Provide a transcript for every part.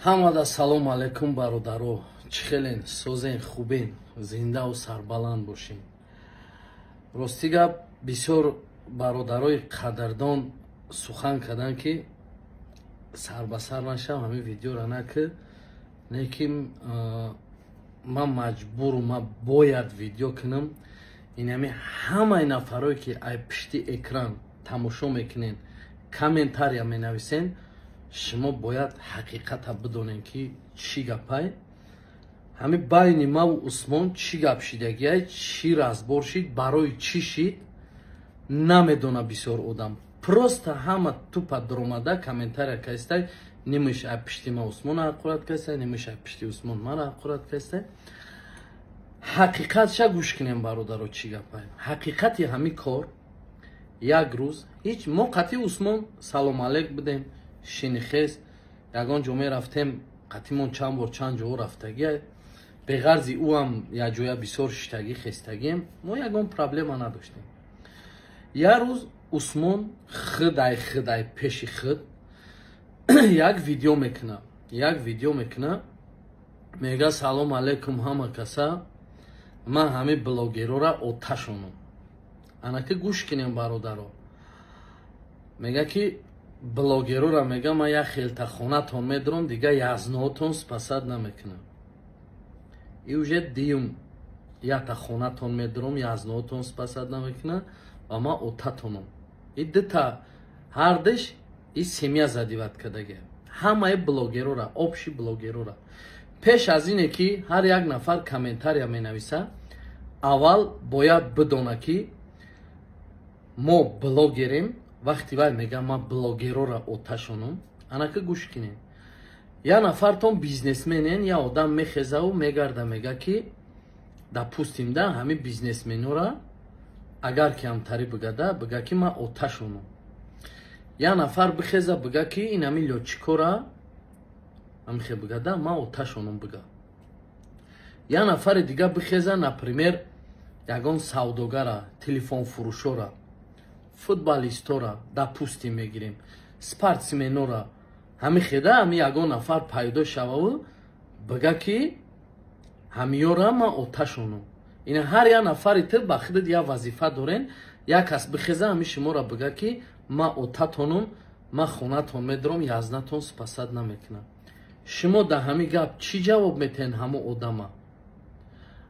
Ҳамада салом алайкум, бародаро. Чӣ хелен, созен, хубен, зиндаву сарбаланд бошен. Рости гап, бисёр бародарои қадрдон сухан карданд, ки сарбасар нашав, ҳамин видеора накӣ. Лекин ман маҷбуру, ман бояд видео кунам. Инами ҳамаи нафарое, ки ай пишти экран тамошо мекунен, комментария менависен, шумо бояд ҳақиқата бидонем, ки чӣ гапай ҳамин байни маву Усмон, чӣ гап шидагиай, чӣ разбор шид, барои чӣ шид, намедона бисёр одам. Просто ҳама тупа дуромада комментария кастай, нимиш ай пишти ма Усмона ҳақорат кастай, нимиш ай пишти Усмон мара ҳақорат кастай. Ҳақиқатша гӯш кунем, бародаро, чӣ гапай. Ҳақиқати ҳамин кор: як рӯз ҳеҷ мо қатъи Усмон салом алейк будем, шинихез, ягон ҷо мерафтем, қатъимон чанд бор чанд ҷо рафтагия, беғарзи ӯ ҳам якҷоя бисёр шиштагӣ хестагием, мо ягон проблема надоштем. Як рӯз Усмон хидай пеши худ як видео мекуна, як видео мекуна, мега: «Салом алейкум, ҳама каса, ман ҳамин блогерора оташонам». Анаки гӯш кунем, бародаро. Мега, ки блогерора, мега, ман як хелта хонатон медурам, дига язноотон спасать намекунам. И уже диюм якта хонатон медурам, язноотон спасать намекунам ва ман отатонам. И дута ҳардиш и семья задевать кардага, ҳамаи блогерора, общий блогерора. Пеш аз ине ки ҳар як нафар комментария менависа, аввал бояд бидона, ки мо блогерем. Вақти вай мега: «Ман блогерора оташонам», анака гӯш кунед. Як нафартон бизнесменен, як одам мехезаву мегарда, мега, ки, допустим, да, ҳамин бизнесменора агар ки ҳамтарӣ бигада, бига, ки ман оташонам. Як нафар бихеза, бига, ки ин ҳамин лётчикора ҳамихе бигада, ман оташонам бига. Як нафари дига бихеза, например, ягон савдогара, телефонфурӯшора, футболистора, допустим, мегирем, спортсменора, ҳами хеда, ҳами ягон нафар пайдо шававу бига, ки ҳамиёра ман оташонам. Ина ҳар як нафари ту ба худат як вазифа дорен. Як кас бихеза, ҳами шуморо бига, ки ман отатонам, ман хонатон медорам, язнатон спасать намекунам, шумо дар ҳамин гап чӣ ҷавоб метаҳен ҳамо одама?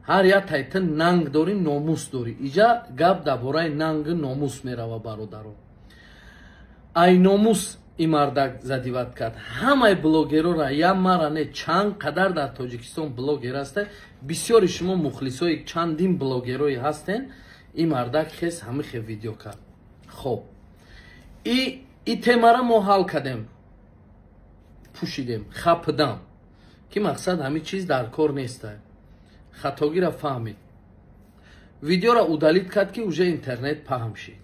Ҳар як тайта нанг дорӣ, номус дорӣ. Иҷа гап дар бораи нангу номус мерава, бародаро. Ай номус и мардак задевать кард ҳамаи блогерора, я мара не, чанд қадар дар Тоҷикистон блогер ҳаста, бисёри шумо мухлисои чандин блогерое ҳастен. И мардак хес, ҳамихе видео кард. Хоб, и темара мо ҳал кардем, пӯшидем, хапидам, ки мақсад ҳамин чиз дар кор неста. Хатогиро фаҳмид, видеоро удалить кард, ки уже интернет паҳм шид,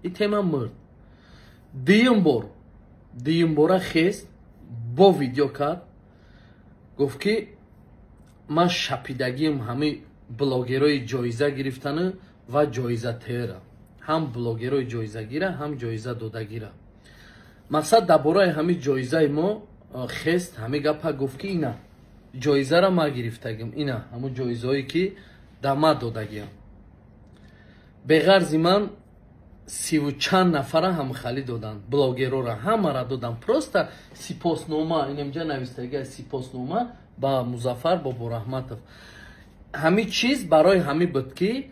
и тема мурд. Дуюм бор, дуюмбора хест, бо видео кард, гуфт, ки ман шапидагиам ҳамин блогерои ҷоиза гирифтану ва ҷоиза теера, ҳам блогерои ҷоизагира, ҳам ҷоиза додагира. Мақсад, дар бораи ҳамин ҷоизаи мо хест, ҳамин гапа гуфт, ки ина ҷоизаро ма гирифтагим, ина ҳамун ҷоизаое, ки да ма додагиам, беғарзи ман сиву чанд нафара ҳамхалӣ доданд, блогерора ҳамара додам. Просто сипоснома инамҷа навистага, сипоснома ба Музаффар Бобораҳматов. Ҳамин чиз барои ҳамин буд, ки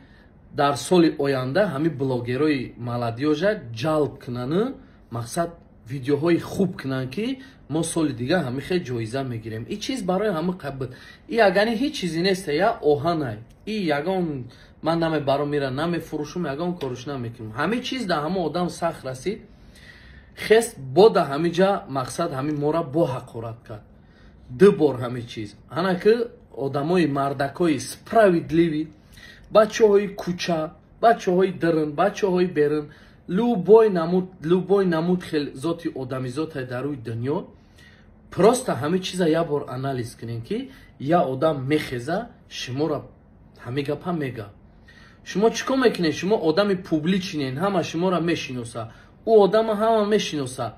дар соли оянда ҳамин блогерои молодёжа ҷалб кунану мақсад видеоҳои хуб кунанд, ки мо соли дига ҳамин хел ҷоиза мегирем. И чиз барои ҳамин қаб буд. И ягани ҳеҷ чизе неста, я оҳанай, и ягон ман намебаром, ира намефурӯшум, ягон корш намекунам. Ҳамин чиз дар ҳамон одам сахт расид. Хест, бо да ҳамин ҷа мақсад ҳамин мора бо ҳақорат кард ду бор. Ҳамин чиз ана ки одамои мардакои справедливый, бачаҳои кӯча, бачаҳои дирин, бачаҳои берин, любой намуд, любой намуд хел зоти одамизотай дар рӯи дунё, просто ҳамин чиза як бор анализ кунем, ки як одам мехеза, шуморо ҳамин гапа мега, шумо чӣ кор мекунед? Шумо одами публичный ен, ҳама шуморо мешиноса, ӯ одама ҳама мешиноса.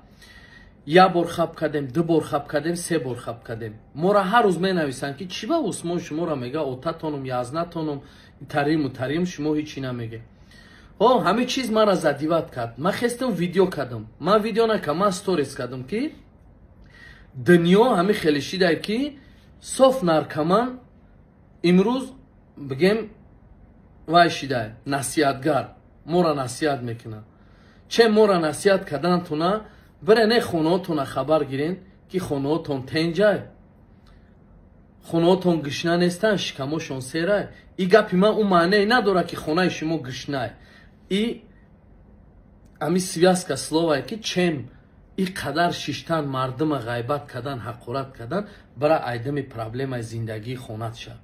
Як бор хаб кардем, ду бор хаб кардем, се бор хаб кардем. Мора ҳар рӯз менависанд, ки чӣ ба Усмон шуморо мега, отатонум, язнатонум, тариму тарим, шумо ҳичи намеге. О, ҳамин чиз мара задевать кард. Ман хестам, видео кардам. Ман видео накардам, ман сторис кардам, ки дунё ҳамин хеле шидай, ки соф наркоман имрӯз бигем вай шидай, насиҳатгар, мора насиҳат мекунад. Че мора насиҳат карданатона, бире не хонаотона хабар гирен, ки хонаотон тенҷай, хонаотон гишна нестанд, шикамошон серай. И гапи ман ӯ маънее надорад, ки хонаи шумо гишнай. И ами связка словае, ки чем и қадар шиштан, мардума ғайбат кардан, ҳақорат кардан, бара айдами проблемаи зиндагии хонат ша.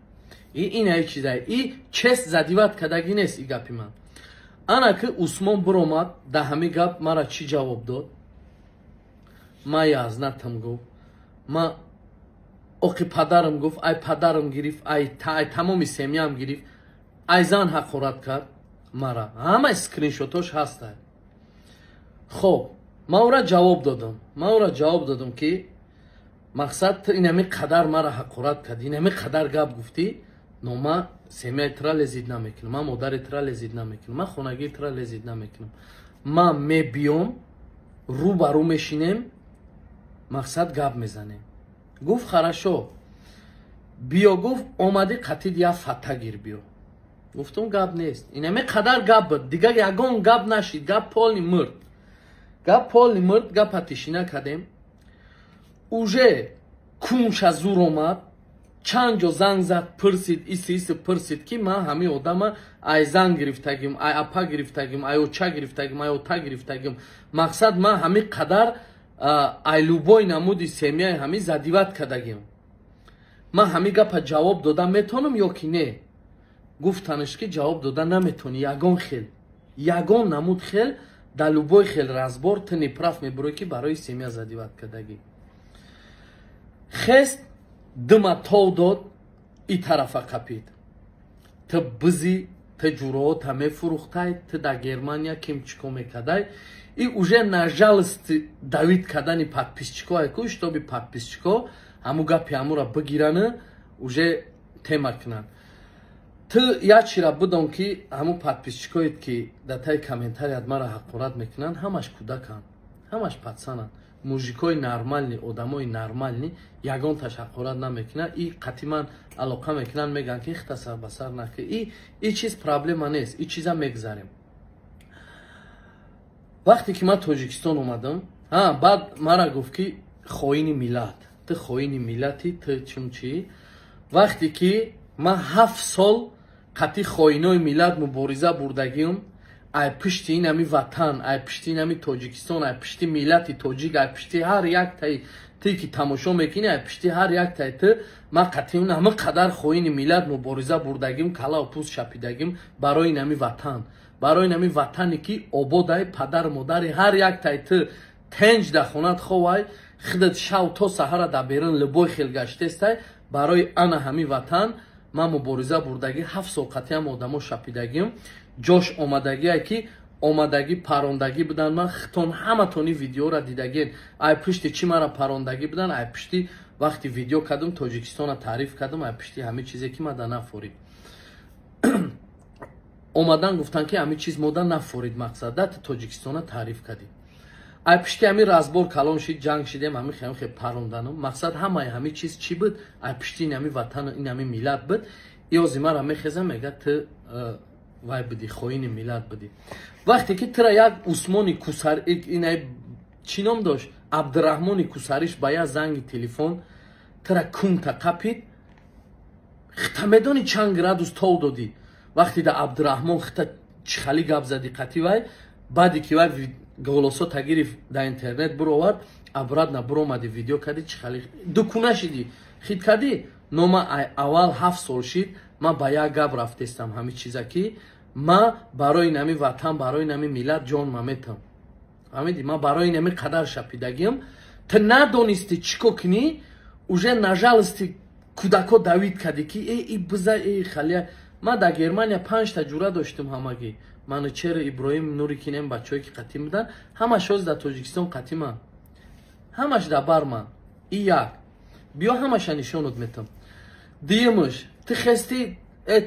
И ин чизае, и честь задевать кардагӣ нест и гапи ман. Ана ки Усмон биромад, да ҳамин гап мара чӣ ҷавоб дод? Ма язнатам гуфт, ма оқи падарам гуфт, ай падарам гирифт, ай тамоми семьям гирифт, ай зан ҳақорат кард мара. Ҳамаи скриншотош ҳаста. Хоб, ман ӯра ҷавоб додам, ман ӯра ҷавоб додам, ки мақсад, ту инами қадар мара ҳақорат кардӣ, инами қадар гап гуфтӣ, но ма семьяи тура лезить намекунам, ман модари тура лезить намекунам, ман хонагии тура лезить намекунам. Ман мебиём, рӯ ба рӯ мешинем, мақсад, гап мезанем. Гуфт: «Хорошо, биё». Гуфт: «Омадӣ, қатид як фата гир, биё». Гуфтум: «Гап нест». Инами қадар гап буд, дигар ягон гап нашид. Гап полный мурд, гап полный мурд, гапа тишина кардем. Уже кунша зур омад, чанд ҷо занг зад, пурсид, иси иси пурсид, ки ман ҳамин одама ай зан гирифтагим, ай апа гирифтагим, ай оча гирифтагим, ай ота гирифтагим. Мақсад, ман ҳамин қадар ай любой намуди семьяи ҳамин задевать кардагим, ман ҳамин гапа ҷавоб дода метавонам ё ки не? Гуфтанаш, ки ҷавоб дода наметавонӣ. Ягон хел, ягон намуд хел, дар любой хел разбор ту неправ мебурӣ, ки барои семья задевать кардагӣ. Хест, дума тов дод, и тарафа қапид: ту бизи, ту ҷуроата мефурӯхтай, ту дар Германия ким чико мекардай. И уже на жалости давить кардани подписчико айку, чтобы подписчико ҳаму гапи ҳамура бигираны, уже тема кунанд. Ту як чира бидон, ки ҳамун подписчикоед, ки дар таи комментарият мара ҳақорат мекунанд, ҳамаш кӯдаканд, ҳамаш пацананд. Мужикои нормальный, одамои нормальный ягонташ ҳақорат намекунад. И қатъи ман алоқа мекунанд, мегӯянд, ки ихта сар ба сар наки. И чиз проблема нест, и чиза мегзарем. Вақте ки ман Тоҷикистон омадам, баъд мара гуфт, ки хоини миллат, ту хоини миллати, ту чун чӣ. Вақте ки ман 7 сол қатъи хоинои миллат мубориза бурдагиам, ай пишти ин ҳами ватан, ай пишти ин ҳами Тоҷикистон, ай пишти миллати тоҷик, ай пишти ҳар яктаи ту, ки тамошо мекунӣ, ай пишти ҳар яктаи ту ман қатъи ҳама қадар хоини миллат мубориза бурдагим, калаву пӯст шапидагим барои ин ҳами ватан, барои ин ҳами ватане, ки ободай, падару модари ҳар яктаи ту тенҷ дар хонат ховай, худат шав то саҳара дар берун любой хел гаштестай. Барои ана ҳами ватан ман мубориза бурдагӣ, 7 сол қатъиам одамо шапидагим. Ҷош омадагие, ки омадагӣ, парондагӣ будан. Ман хитон ҳаматони видеора дидагин, ай пишти чӣ мара парондагӣ будан? Ай пишти вақти видео кардам, Тоҷикистона таъриф кардам, ай пишти ҳамин чизе, ки мада нафорид. Омадан, гуфтанд, ки ҳамин чиз мода нафорид, мақсада Тоҷикистона таъриф кардӣ. Ай пишти ҳамин разбор калон шид, ҷанг шидем, ҳамин хел хел паронданам. Мақсад, ҳамаи ҳамин чиз чӣ буд? Ай пишти ин ҳамин ватану ин ҳамин миллат буд. Иёзи мара мехеза, мега: «Ту вай будӣ, хоини миллат будӣ». Вақте ки тура як Усмони кусар, инай чӣ ном дошт, Абдураҳмони кусариш, ба як занги телефон тура кунта қапид, хита медонӣ чанд градус тов додӣ? Вақте да Абдураҳмон хита чихали гап задӣ қатӣ вай, баъде ки вай голосо тагириф, дар интернет буровард, обратно буромади, видео кардӣ, чихали дукуна шидӣ, хит кардӣ. Но ма аввал 7 сол шид, ман ба як гап рафтестам, ҳамин чиза, ки ма барои нами ватан, барои нами миллат ҷон маметам. Фаҳмидӣ? Ман барои нами қадар шапидагиам. Ту надонисти чӣ ко кунӣ, уже на жалости кӯдако давить кардӣ, ки э и биза, э халия. Ман дар Германия панҷта ҷура доштум, ҳамагӣ Манучер, Иброҳим, Нури, кинем бачаҳое, ки қатим буданд, ҳамаш ҳоз дар Тоҷикистон қатиманд. Ҳамаш дар бар ман. И як. Биё ҳамаша нишонат метам. Дуюмаш, ту хести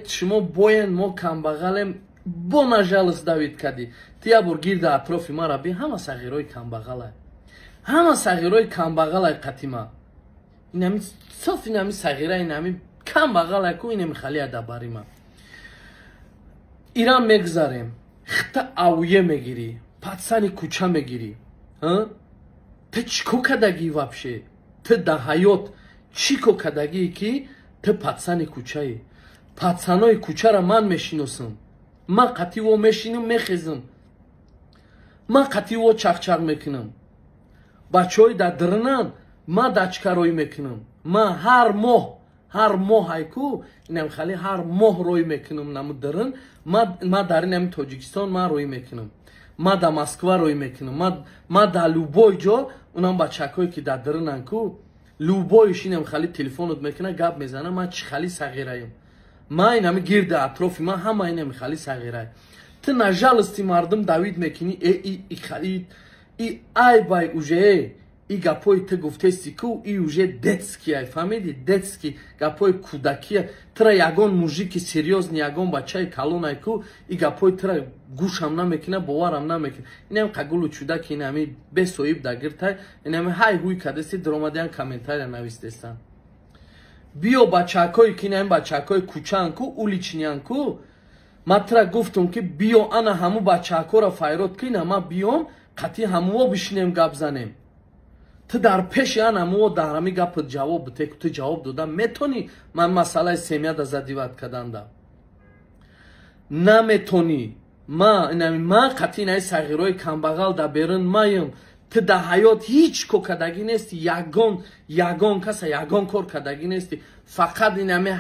шумо боен, мо камбағалем, бо на жалость давить кардӣ. Ту як бор гирда атрофи мара би, ҳама сағирои камбағалай. Ҳама сағирои камбағалай қатима. Инами соф, инами сағира, инами камбағалай ку, инами халия дар бари ма. Иран мегзарем. Хта ауе мегирӣ, пацани кӯча мегирӣ. Ту чӣ кор кардагӣ вообще? Ту дар ҳаёт чӣ кор кардагӣ, ки ту пацани кӯчаӣ? Пацанои кӯчара ман мешиносам. Ман қатъи во мешинам, мехезам. Ман қатъи во чақчақ мекунам. Бачаҳои дар дирнан ман дачка рой мекунам. Ман ҳар моҳ ҳайку инам хали ҳар моҳ рой мекунам наму дирн. Ман дар инами Тоҷикистон ман рой мекунам. Ман дар Москва рой мекунам. Ман дар любой ҷо унам бачакое ки дар дирнан ку, любой ш инам хали телефонот мекуна, гап мезана, ман чӣ хали сағираем. Ман инами гирди атрофи ман ҳама инами хали сағирай. Ту на жалости мардум давить мекунӣ, и хали и айбай уже, и гапои ту гуфтести ку, и уже детский ай, фаҳмиди? Детский гапои кӯдакия. Тура ягон мужики серьёзный, ягон бачаи калонай ку, и гапои тура гӯшам намекуна, боварам намекуна. Инам қагулу чудаки, инами бесоиб дагиртай, инами ҳай ҳуй кардести, дуромадиян комментария навистестан. Биё бачакое ки инами бачакои кӯчаан ку, уличный ян ку, ман тура гуфтум ки биё ана ҳаму бачакоро файрод ку, ина ман биём қатъи ҳамуо бишинем, гап занем. Ту дар пеши ан ҳамуо дар ҳами гапат ҷавоб бите, ту ҷавоб дода метонӣ? Ман масъалаи семья да задевать карданда наметонӣ. Ман қатъи инаи сағирои камбағал дар берун маем. Ту дар ҳаёт ҳеҷ кор кардагӣ нести, ягон каса ягон кор кардагӣ нести. Фақат инами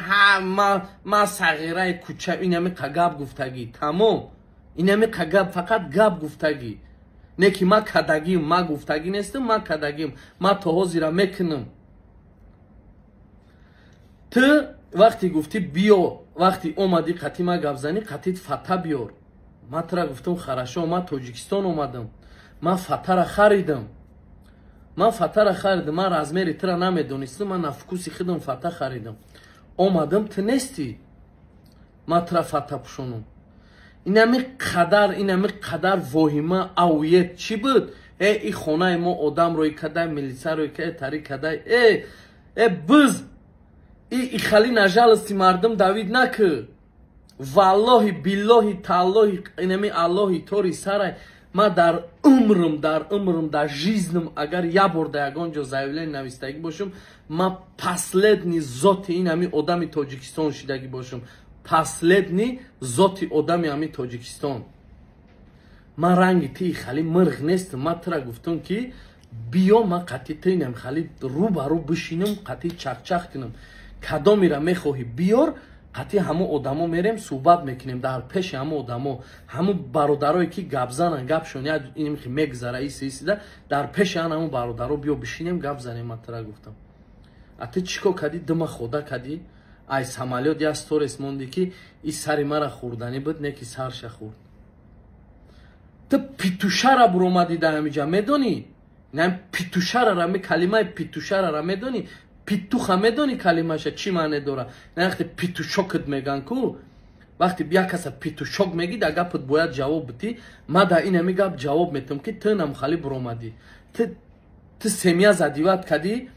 ма сағираи кӯча, инами гап гуфтагӣ, тамом. Инами гап, фақат гап гуфтагӣ. Не ки ман кардагим, ман гуфтагӣ нестам, ман кардагим, ман то ҳозира мекунам. Ту вақте гуфтӣ биё, вақте омадӣ қатъи ман гап занӣ, қатъит фата биёр. Ман тура гуфтам хорошо, ман Тоҷикистон омадам, ман фатара харидам, ман фатара харидам, ман размери тура намедонистам, ман на вкуси худам фата харидам. Омадам, ту нестӣ, ман тура фата пӯшонам. Инами қадар воҳима авиет чӣ буд? И хонаи мо одам рӯй кадай, милиса рӯй кадай, тари кадай. Биз и хали на жалости мардум давить накӣ. Валлоҳи биллоҳи таллоҳи инами аллоҳи тори сарай, ман дар умрам, дар жизнь ам агар як бор дар ягон ҷо заявление навистагӣ бошам, ман последний зоти инами одами Тоҷикистон шидагӣ бошам. Последний зоти одами ҳами Тоҷикистон. Ман ранги тии хали мирғ нестам. Ман тура гуфтам ки биё, ман қатъи ту инам хали рӯ ба рӯ бишинам, қатъи чақчақ кунам. Кадомира мехоҳӣ биёр, қатъи ҳамо одамо мерем, суҳбат мекунем дар пеши ҳамо одамо, ҳамо бародарое ки гап занан, гапшон инхи мегзара исида, дар пеши ан ҳамо бародаро биё бишинем, гап занем. Ман тура гуфтам. А ту чӣ кор кардӣ? Дума хода кардӣ. Ай самолёт як сторис монди ки и сари мара хӯрданӣ буд, не ки сарша хӯрд. Ту петушара буромадӣ дар ҳамиҷа, медонӣ? На петушарара, калимаи петушарара медонӣ? Петуха медонӣ калимаша чӣ маъне дора? На вақте петушокат меган ку, вақте як каса петушок мегӣ, дар гапат бояд ҷавоб битӣ. Ман дар ин ҳами гап ҷавоб метам ки ту намхали буромадӣ. Ту семья задевать кардӣ,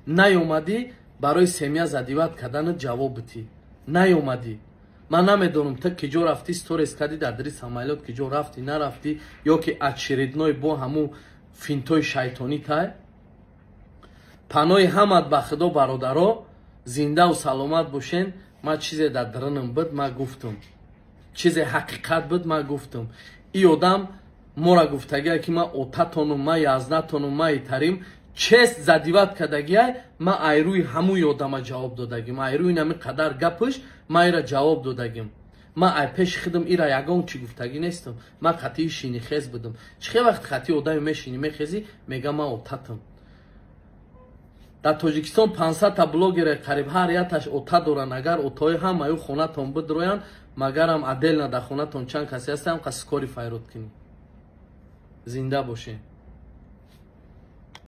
наёмадӣ барои семья задевать карданат ҷавоб битӣ. Наёмадӣ. Ман намедонам ту киҷо рафтӣ, сторис кардӣ дар дари самолёт, киҷо рафтӣ, нарафтӣ, ё ки очередной бо ҳамун финтои шайтонӣ тай. Паноҳи ҳамат ба Худо, бародаро, зиндаву саломат бошен. Ман чизе дар дарунам буд, ман гуфтам. Чизе ҳақиқат буд, ман гуфтам. И одам мора гуфтагия ки ман отатонум, ман язнатонум, ман итарим. Чест задевать кардагиай, ман айрӯи ҳамуи одама ҷавоб додагим. Айрӯи нами қадар гапаш ман ира ҷавоб додагим. Ман ай пеши худам ира ягон чӣ гуфтагӣ нестам. Ман қатъии шинихез будам. Чӣ хел вақт қатъии одаме мешинӣ, мехезӣ, мега ман отатам. Дар Тоҷикистон 500 та блогере қариб ҳар яташ ота доранд. Агар отои ҳамаю хонатон бидроянд, магарам отдельно дар хонатон чанд касе ҳастанд, қас скорый файрод кунӣ. Зинда бошед.